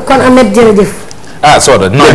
kon Ahmed jërëjëf. Soda non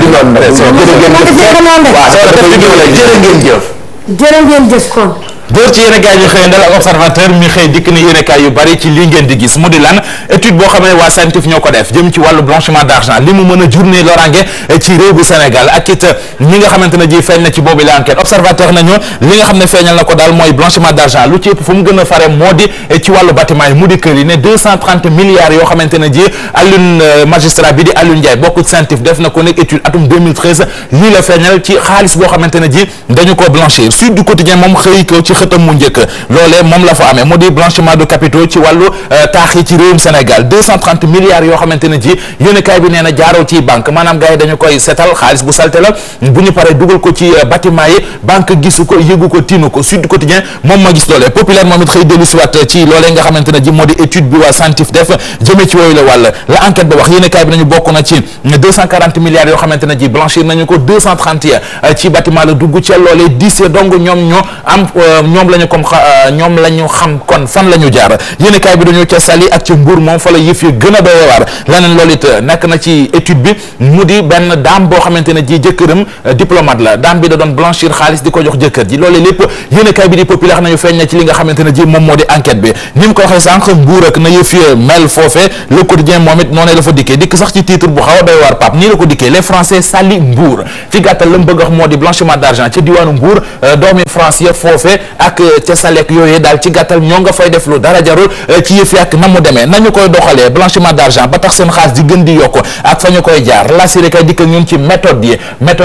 jërë ngeen jëf kon. góor ci yéen kaay ñu xëy ndal ak observateur mi xëy dikk ni yéen kaay yu bari ci li ngeen di gis mu di lan étude boo xam ne waa scientifique ñoo ko def jëm ci wàllu blanchiment d'argent li mu mën a jur ne lorange ci réew bu Sénégal ak it ñi nga xamante ne ji feeñ na ci boobu la enquête observateur nañu li nga xam ne feeñal na ko daal mooy blanchiment d'argent lu ci ëpp fu mu gën a fare moo di ci wàllu bâtiment yi mu di kër yi ne 230 milliards yoo xamante ne ji Alioune magistrat bi di Alioune Ndiaye bokk scientifique def na ko nekk étude atum 2013 lii la feeñal ci xaalis boo xamante ne ji dañu ko blanchir Sud du Quotidien moom xëy ko ci xëtam mu njëkk loolee moom la fa amee mu di blanchiment de capitaux ci wàllu taax yi ci réewum Sénégal 230 milliards yoo xamante ne ji yéenekaay bi nee na jaaroo ci banque maanaam gars yi dañu koy setal xaalis bu salte la bu ñu paree dugal ko ci bâtiment yi banque gisu ko yëgu ko tiinu ko Sud Quotidien moom ma gis loolee populaire moom it xëy dellu si waat ci loolee nga xamante ne ji moo di étude bi waa scientifique def jëmee ci wooyu la wàll la enquête ba wax yéenekaay bi nañu bokk na ci 240 milliards yoo xamante ne ji blanchir nañu ko 231 ci bâtiment la dugg ca loolee 10 donc ñoom ñoo am ñoom lañu comme ñoom la ñu xam kon fan la ñu jaar yéenekaay bi dañoo ca Saly ak ca Mbour moom fa la yëf yi gën a doy waar leneen loolu it nekk na ci étude bi mu di benn dame boo xamante ne ji jëkkëram diplomate la dame bi da doon blanchir xaalis di ko jox jëkkër ji loolee lépp yéenekaay bi di populaire nañu feeñ na ci li nga xamante ne ji moom moo di enquête bi ni mu ko waxee sànq Mbour ak na yëf yi mel foofee le quotidien moom it noonu la fa dikkee dikk sax ci titre bu xaw a doy waar Pape nii la ko dikkee les Français Saly Mbour ci gàttal la mu bëgg wax moo di blanchiment d'argent ca diwaanu Mbour doomi France ya foofee ak ca Salek yooyu daal ci gàttal ñoo nga fay def lu dara jarul ci yëf yàq na mu demee nañu koy doxalee blanchiment d'argent ba tax seen xaalis di gën di yokk ak fa ñu koy jaar la siré kay dikk ak ñun ci méthode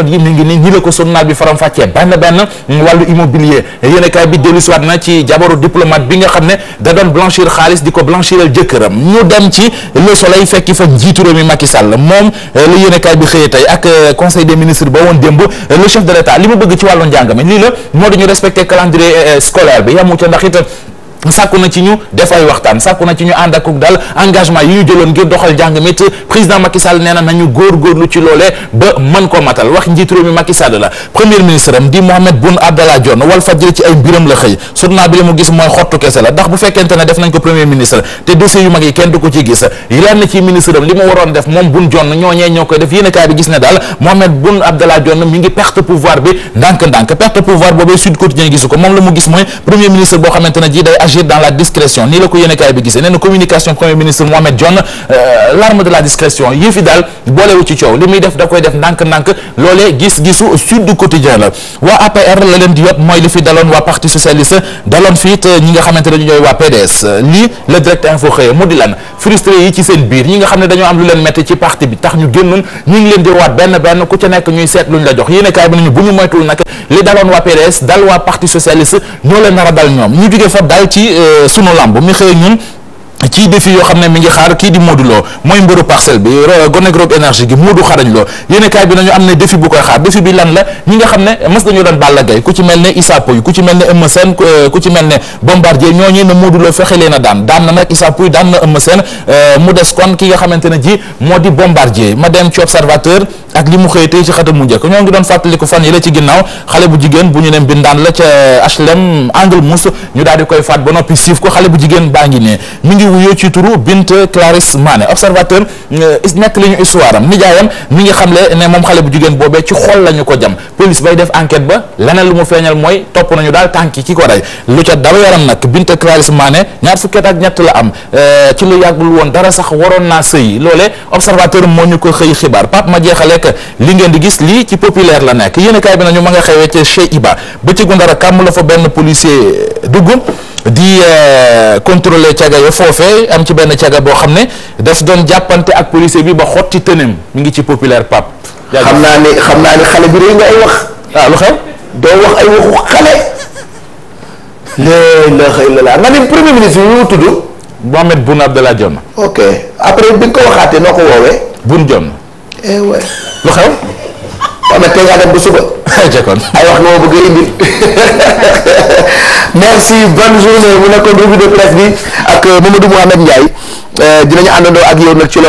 yi mi ngi ni ñi la ko journal bi faram fàccee benn wàllu immobilier yéen kay bi dellusiwaat na ci jabaru diplomate bi nga xam ne da doon blanchir xaalis di ko blanchiral jëkkëram ñu dem ci Le Soleil fekki fa njiitu réew mi Macky Sall moom la yéen kay bi xëyee tey ak conseil des ministres ba woon démb le chef de l'État li mu bëgg ci wàllu njàng mi lii la moo dañu respecté calendrier scolaire bi yamu ca ndax it sàkku na ci ñu def ay waxtaan sàkku na ci ñu ànd ak daal engagement yi ñu jëloon ngir doxal jàng mi it président Macky Sall nee na nañu góorgóorlu ci loolee ba mën ko matal wax njiitu réew mi Macky Sall la premier ministre am di Mohamed Boun Abdallah Dionne Walfadjri ci ay mbiram la xëy journal bi li mu gis mooy xottu kese la ndax bu fekkente ne def nañ ko premier ministre te dossier yu mag yi kenn du ko ci gis leen na ci ministre am li mu waroon def moom Boun Dionne ñooñee ñoo koy def yéen kaay bi gis ne daal Mohamed Boun Abdallah Dionne mi ngi perte pouvoir bi ndànk-ndànk perte pouvoir boobee Sud Quotidien gisu ko moom la mu gis mooy premier ministre boo xamante ne ji day agir dans la discrétion nii la ko yéenekaay bi gisee nee na communication premier ministre Mohamed Dionne l'arme de la discrétion yii fi daal boolewu ci coow li muy def da koy def ndànk-ndànk loolee gis-gisu Sud Quotidien la waa APR la leen di yot mooy li fi daloon waa parti socialiste daloon fi it ñi nga xamante ne ñooy waa PDS lii le direct info xëye mu di lan frustré yi ci seen biir ñi nga xam ne dañoo am lu leen metti ci parti bi tax ñu génnoon ñu ngi leen di waat benn ku ca nekk ñuy seet luñ la jox yéenekaay bi nañu bu ñu moytul nag li daloon waa PDS dal waa parti socialiste ñoo leen nar a dal ñoom ñu jógee fa dal ci sunu lamb mi xëy ñun ci défi yoo xam ne mi ngi xaar kii di Modou Lo mooy mbëru parcelle bi gone Rock énergie gi Modou xarañ Lo yéenekaay bi nañu am ne défi bu koy xaar défi bi lan la ñi nga xam ne mas dañu doon Balla Gaye ku ci mel ne Issa Pouye ku ci mel ne Eumeu Sène ku ci mel ne Bombardier ñooñu ne Modou Lo fexe leen a daan na nag Issa Pouye daan na Eumeu Sène mu des kon ki nga xamante ne ji moo di Bombardier ma dem ci observateur ak li mu xëy tey ci xatam mu njëkk ñoo ngi doon fàttaliku fan yi la ci ginnaaw xale bu jigéen bu ñu ne mbindaan la ca HLM Angle Mousse ñu daal di koy faat ba noppi siif ko xale bu jigéen baa ngi ne mi ngi wuyoo ci turu Bint Clarisse Mané observateur nekk li ñu histoire am nijaayam mi ngi xamle ne moom xale bu jigéen boobee ci xol la ñu ko jam police bay def enquête ba leneen lu mu feeñal mooy topp nañu daal tànki ki ko rey lu ca daw yaram nag Bint Clarisse Mané ñaar fukki at ak ñett la am ci lu yàggul woon dara sax waroon naa sëy loolee observateur moo ñu ko xëy xibaar Pape ma jeexale li ngeen di gis lii ci populaire la nekk yéenekaay bi nañu ma nga xewee ca Cheikh Iba ba ci Gundara kàmm la fa benn policier dugg di contrôler caga yo foofee am ci benn caga boo xam ne daf doon jàppante ak policier bi ba xotti tëneem mi ngi ci populaire Pape. xam naa ni xale bi rëy nga ay wax. lu xew. doo wax ay waxu xale. la nga ni premier ministre bi mu tudd. Mohamed Boun Abdallah Dionne. ok après bi nga ko waxaatee noo ko woowee. Boun Dionne. ouais. lu xew. waaw mais tey ngaa dem ba suba. jekkoon ay wax nga ma bëgg a indil. merci bonne journée mu nekkoon revue de presse bi ak Mamadou Mouhamed Ndiaye dinañu àndandoo ak yow nag ci loolu.